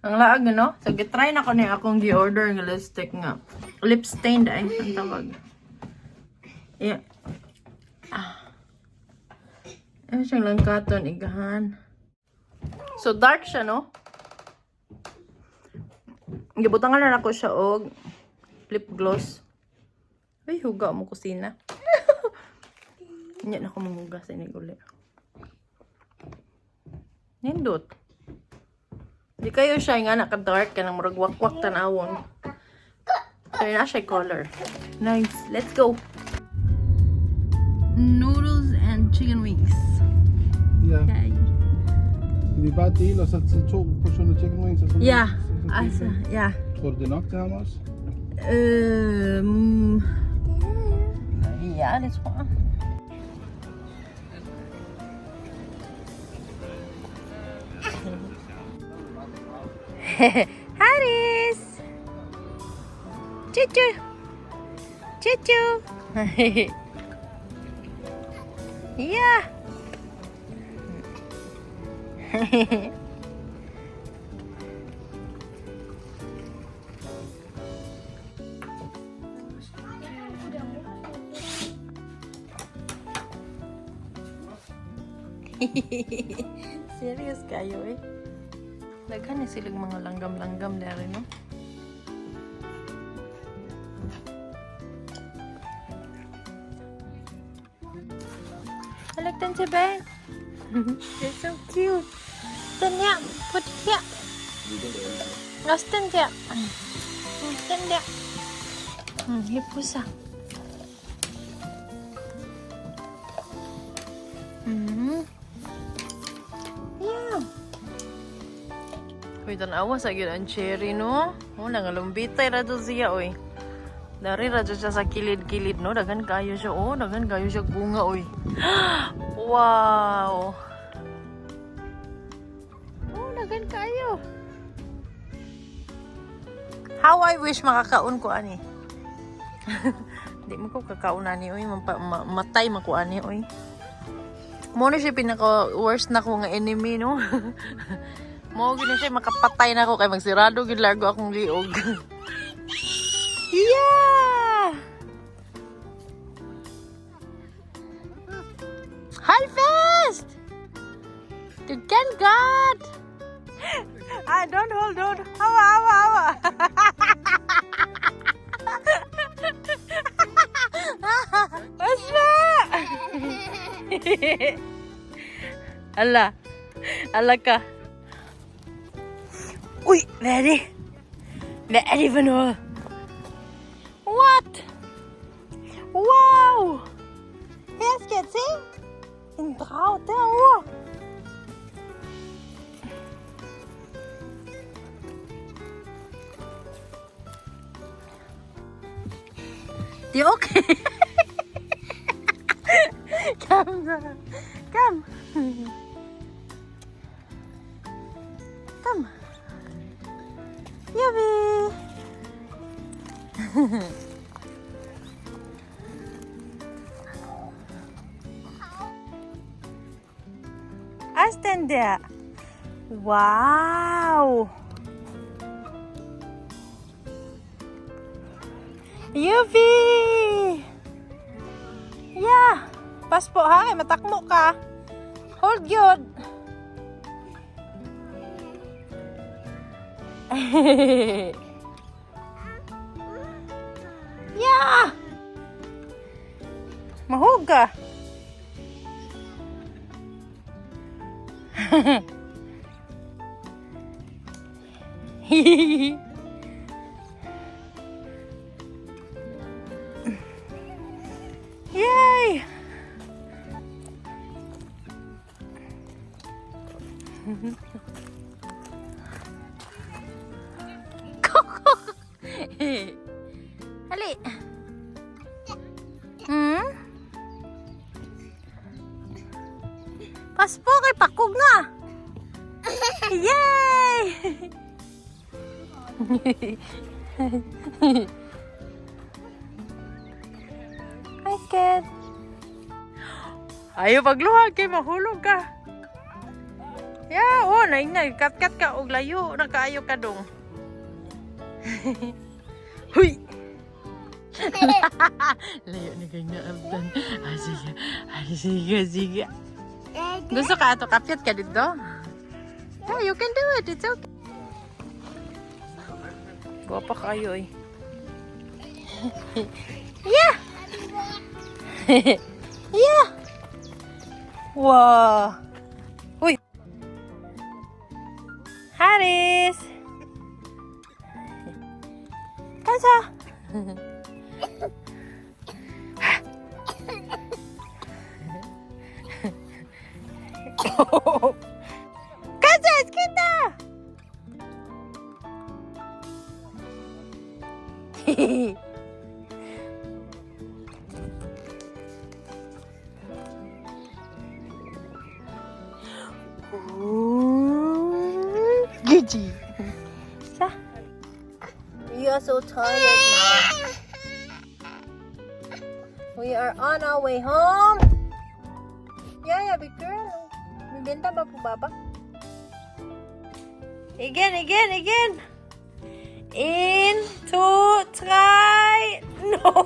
Ang laag, no? So, gitry na ko ni akong gi-order nga lipstick nga. Lip stain ay, ang tawag. Yeah. Ah. Ano siyang langkaton, igahan. So, dark siya, no? Gibutangan na nako siya og lip gloss. Ay, huga mo kusina. Hindi na ako manghugas ini uli. Nindot. Di kayo siya nga naka-dark ka nang murag wakwak tanawon. So, yun na siya color. Nice. Let's go. Noodles and chicken wings. Ja. Okay. Kan vi bare dele og så tage to portioner chicken wings og sådan Ja, så altså, ja. Tror du, det er nok til ham også? Ja, det tror jeg. Haris! Chuchu! Chuchu! Ja! Serious kayo eh. Daghan ni silang mga langgam-langgam dari no. I like them too, babe. They're so cute. Den her, put her. Også den der. Den der. Her pusser. Yeah. Uy, tanawa sa gyud ang cherry, no? Oh, nangalumbitay ra jud siya, oy. Dari ra jud siya sa kilid-kilid, no? Daghan kayo siya, oh. Daghan kayo siya bunga, oy. Wow! Oh, daghan kayo. How I wish makakaon ko ani. Di mo ko kakaon ani, oy. Matay man ko ani, oy. Mo na siya pinaka worst na ko nga enemy, no? Mo gid na siya makapatay na ako kay magsirado gid largo akong liog. Yeah! Hold fast! Du kan godt! Ah, don't hold, don't. Awa, awa, awa. Basta! Ala. Ala ka. Ui, hvad er det? Hvad er det for noget? What? Wow! Her skal jeg se. En drag derovre. Det er okay. Kom så. Kom. Kom. Jubi. Også den der. Wow. Yubi! Yeah. Pas po ha, matakmo ka. Hold good. Yeah. Mahog ka. Yay! Hali. Pas på kay pakog na. Yay! Hi, Kat. Ayaw pagluhag kay mahulog ka. Yeah, oh, na na kat-kat ka og layo na kaayo ka dong. Huy. Layo na kay na abdan. Ah, sige. Ah, sige, sige. Gusto ka ato kapyat ka dito? Yeah, you can do it. It's okay. Guwapa kayo eh. Yeah! Yeah! Wow! Uy! Haris! Kansa! Kansa! Kita! Gigi. Sa? You are so tired now. We are on our way home. Yeah, big girl. Bibenta ba po baba? Again, again, again. En, to, tre. No.